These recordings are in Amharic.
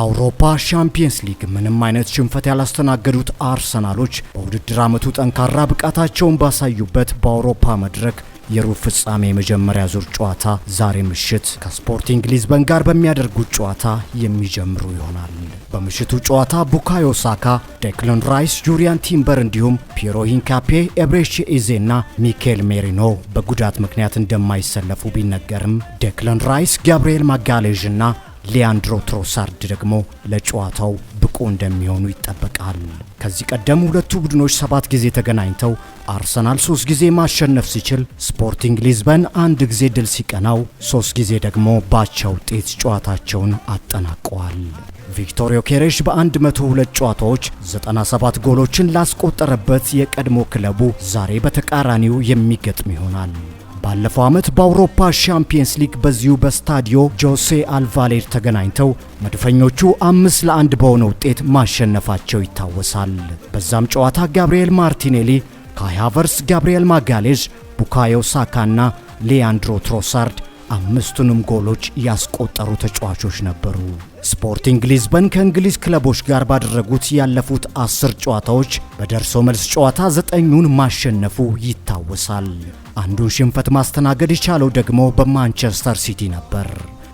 በአውሮፓ ሻምፒየንስ ሊግ ምንም አይነት ሽንፈት ያላስተናገዱት አርሰናሎች በውድድር ዓመቱ ጠንካራ ብቃታቸውን ባሳዩበት በአውሮፓ መድረክ የሩብ ፍጻሜ የመጀመሪያ ዙር ጨዋታ ዛሬ ምሽት ከስፖርቲንግ ሊዝበን ጋር በሚያደርጉት ጨዋታ የሚጀምሩ ይሆናል። በምሽቱ ጨዋታ ቡካዮ ሳካ፣ ዴክለን ራይስ፣ ጁሪያን ቲምበር እንዲሁም ፒየሮ ሂንካፔ፣ ኤብሬቼ ኤዜ እና ሚኬል ሜሪኖ በጉዳት ምክንያት እንደማይሰለፉ ቢነገርም፣ ዴክለን ራይስ፣ ጋብርኤል ማጋሌዥ እና ሊያንድሮ ትሮሳርድ ደግሞ ለጨዋታው ብቁ እንደሚሆኑ ይጠበቃል። ከዚህ ቀደም ሁለቱ ቡድኖች ሰባት ጊዜ ተገናኝተው አርሰናል ሶስት ጊዜ ማሸነፍ ሲችል፣ ስፖርቲንግ ሊዝበን አንድ ጊዜ ድል ሲቀናው፣ ሶስት ጊዜ ደግሞ በአቻ ውጤት ጨዋታቸውን አጠናቀዋል። ቪክቶር ዮኬሬሽ በ102 ጨዋታዎች 97 ጎሎችን ላስቆጠረበት የቀድሞ ክለቡ ዛሬ በተቃራኒው የሚገጥም ይሆናል። ባለፈው ዓመት በአውሮፓ ሻምፒየንስ ሊግ በዚሁ በስታዲዮ ጆሴ አልቫሌድ ተገናኝተው መድፈኞቹ 5-1 በሆነ ውጤት ማሸነፋቸው ይታወሳል። በዛም ጨዋታ ጋብርኤል ማርቲኔሊ፣ ካይ ሃቨርስ፣ ጋብርኤል ማጋሌዥ፣ ቡካዮ ሳካና ሊያንድሮ ትሮሳርድ አምስቱንም ጎሎች ያስቆጠሩ ተጫዋቾች ነበሩ። ስፖርቲንግ ሊዝበን ከእንግሊዝ ክለቦች ጋር ባደረጉት ያለፉት 10 ጨዋታዎች በደርሶ መልስ ጨዋታ ዘጠኙን ማሸነፉ ይታወሳል። አንዱን ሽንፈት ማስተናገድ የቻለው ደግሞ በማንቸስተር ሲቲ ነበር።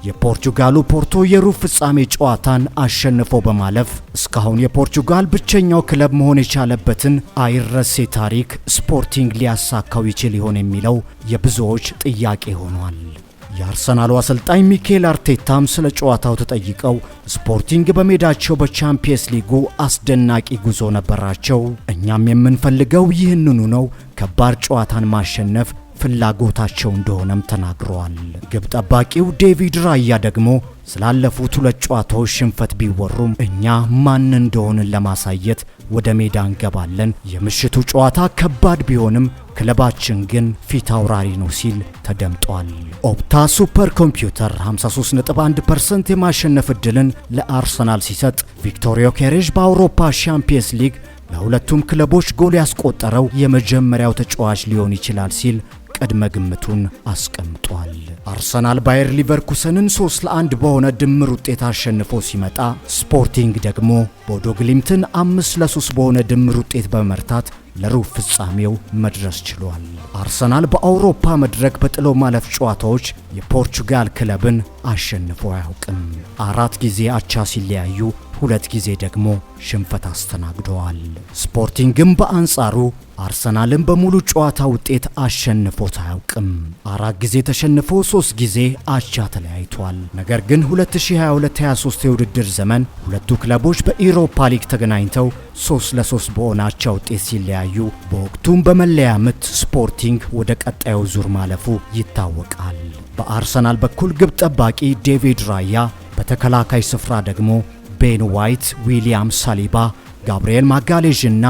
የፖርቹጋሉ ፖርቶ የሩብ ፍጻሜ ጨዋታን አሸንፎ በማለፍ እስካሁን የፖርቹጋል ብቸኛው ክለብ መሆን የቻለበትን አይረሴ ታሪክ ስፖርቲንግ ሊያሳካው ይችል ይሆን የሚለው የብዙዎች ጥያቄ ሆኗል። የአርሰናሉ አሰልጣኝ ሚኬል አርቴታም ስለ ጨዋታው ተጠይቀው ስፖርቲንግ በሜዳቸው በቻምፒየንስ ሊጉ አስደናቂ ጉዞ ነበራቸው፣ እኛም የምንፈልገው ይህንኑ ነው፣ ከባድ ጨዋታን ማሸነፍ ፍላጎታቸው እንደሆነም ተናግረዋል። ግብ ጠባቂው ዴቪድ ራያ ደግሞ ስላለፉት ሁለት ጨዋታዎች ሽንፈት ቢወሩም እኛ ማን እንደሆንን ለማሳየት ወደ ሜዳ እንገባለን። የምሽቱ ጨዋታ ከባድ ቢሆንም ክለባችን ግን ፊት አውራሪ ነው ሲል ተደምጧል። ኦፕታ ሱፐር ኮምፒውተር 53.1% የማሸነፍ ዕድልን ለአርሰናል ሲሰጥ፣ ቪክቶር ዮኬሬሽ በአውሮፓ ሻምፒየንስ ሊግ ለሁለቱም ክለቦች ጎል ያስቆጠረው የመጀመሪያው ተጫዋች ሊሆን ይችላል ሲል ቅድመ ግምቱን አስቀምጧል። አርሰናል ባየር ሊቨርኩሰንን 3-1 በሆነ ድምር ውጤት አሸንፎ ሲመጣ፣ ስፖርቲንግ ደግሞ ቦዶ ግሊምትን 5-3 በሆነ ድምር ውጤት በመርታት ለሩብ ፍጻሜው መድረስ ችሏል። አርሰናል በአውሮፓ መድረክ በጥሎ ማለፍ ጨዋታዎች የፖርቹጋል ክለብን አሸንፎ አያውቅም። አራት ጊዜ አቻ ሲለያዩ፣ ሁለት ጊዜ ደግሞ ሽንፈት አስተናግደዋል። ስፖርቲንግም በአንጻሩ አርሰናልን በሙሉ ጨዋታ ውጤት አሸንፎት አያውቅም። አራት ጊዜ ተሸንፎ ሶስት ጊዜ አቻ ተለያይቷል። ነገር ግን 2022/23 የውድድር ዘመን ሁለቱ ክለቦች በኢሮፓ ሊግ ተገናኝተው 3-3 በሆነ አቻ ውጤት ሲለያዩ፣ በወቅቱም በመለያ ምት ስፖርቲንግ ወደ ቀጣዩ ዙር ማለፉ ይታወቃል። በአርሰናል በኩል ግብ ጠባቂ ዴቪድ ራያ፣ በተከላካይ ስፍራ ደግሞ ቤን ዋይት፣ ዊሊያም ሳሊባ፣ ጋብርኤል ማጋሌዥ እና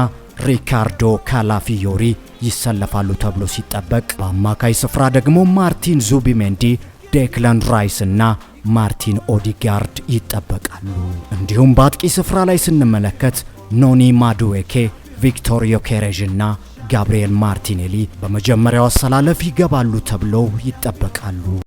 ሪካርዶ ካላፊዮሪ ይሰለፋሉ ተብሎ ሲጠበቅ፣ በአማካይ ስፍራ ደግሞ ማርቲን ዙቢሜንዲ፣ ዴክለን ራይስ እና ማርቲን ኦዲጋርድ ይጠበቃሉ። እንዲሁም በአጥቂ ስፍራ ላይ ስንመለከት ኖኒ ማዱዌኬ፣ ቪክቶር ዮኬሬዥ እና ጋብርኤል ማርቲኔሊ በመጀመሪያው አሰላለፍ ይገባሉ ተብለው ይጠበቃሉ።